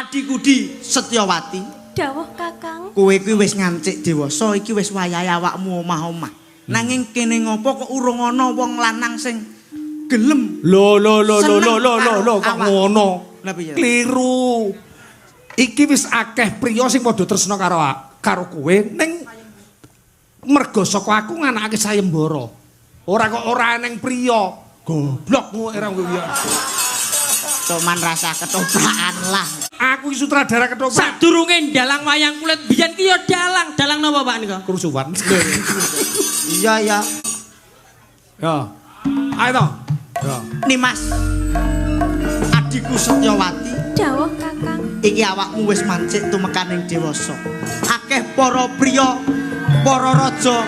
Adhiku Di Setyawati. Dawuh Kakang. Kowe kuwi wis ngancik dewasa, iki wis wayahe awakmu omah-omah. Nanging kene ngopo kok urung ana wong lanang sing gelem. Lho lho lho lho lho lho lho lho kok ngono. Lah piye? Kliru. Iki wis akeh priya sing padha tresna karo karo kowe ning mergo saka aku nganakake sayembara. Ora kok ora eneng priya. Goblok ora kowe ya. Cuman rasa ketoprakan lah. Aku iki sutradara ketoprak. Sadurunge dalang wayang kulit biyen ki ya dalang. Dalang napa Pak nika? Kerusuhan. Iya ya. Ya. Ayo to. Ya. Nimas. Adhiku Setyawati. Dawuh Kakang. Iki awakmu wis mancik tumekaning dewasa. Akeh para priya, para raja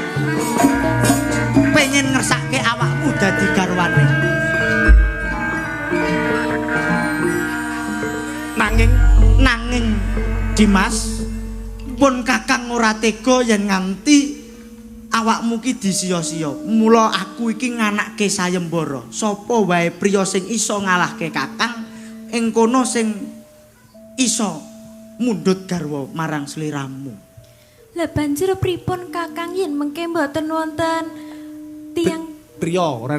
pengen ngersake awakmu dadi garwane. Nanging Dimas, pun Kakang ora tega yen nganti awakmu ki disia-sia. Mula aku iki nganake sayembara. Sapa wae priya sing iso ngalahke Kakang, ing kono sing iso mundhut garwa marang sliramu. Lah banjur pripun Kakang yen mengke mboten wonten tiyang priya ora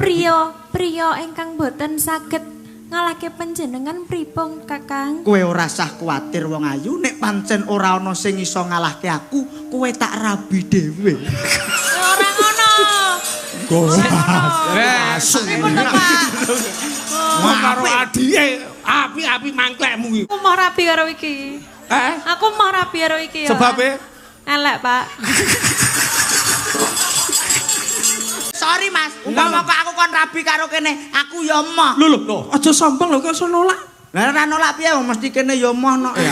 priya ingkang mboten saged ngalahke panjenengan pripun Kakang? Kowe ora sah kuwatir wong ayu, nek pancen ora ana sing iso ngalahke aku, kowe tak rabi dhewe. Ora ngono. Pripun to, Pak? Karo adike, api-api mangklekmu iki. Aku mau rabi karo iki. Eh? Aku mau rabi karo iki ya. Sebabe? Elek, Pak. Sorry Mas, umpama kok aku kon rabi karo kene, aku ya emoh. Lho lho, aja sombong lho kok iso nolak. Lah ora nolak piye wong mesti kene ya emoh no. Ya.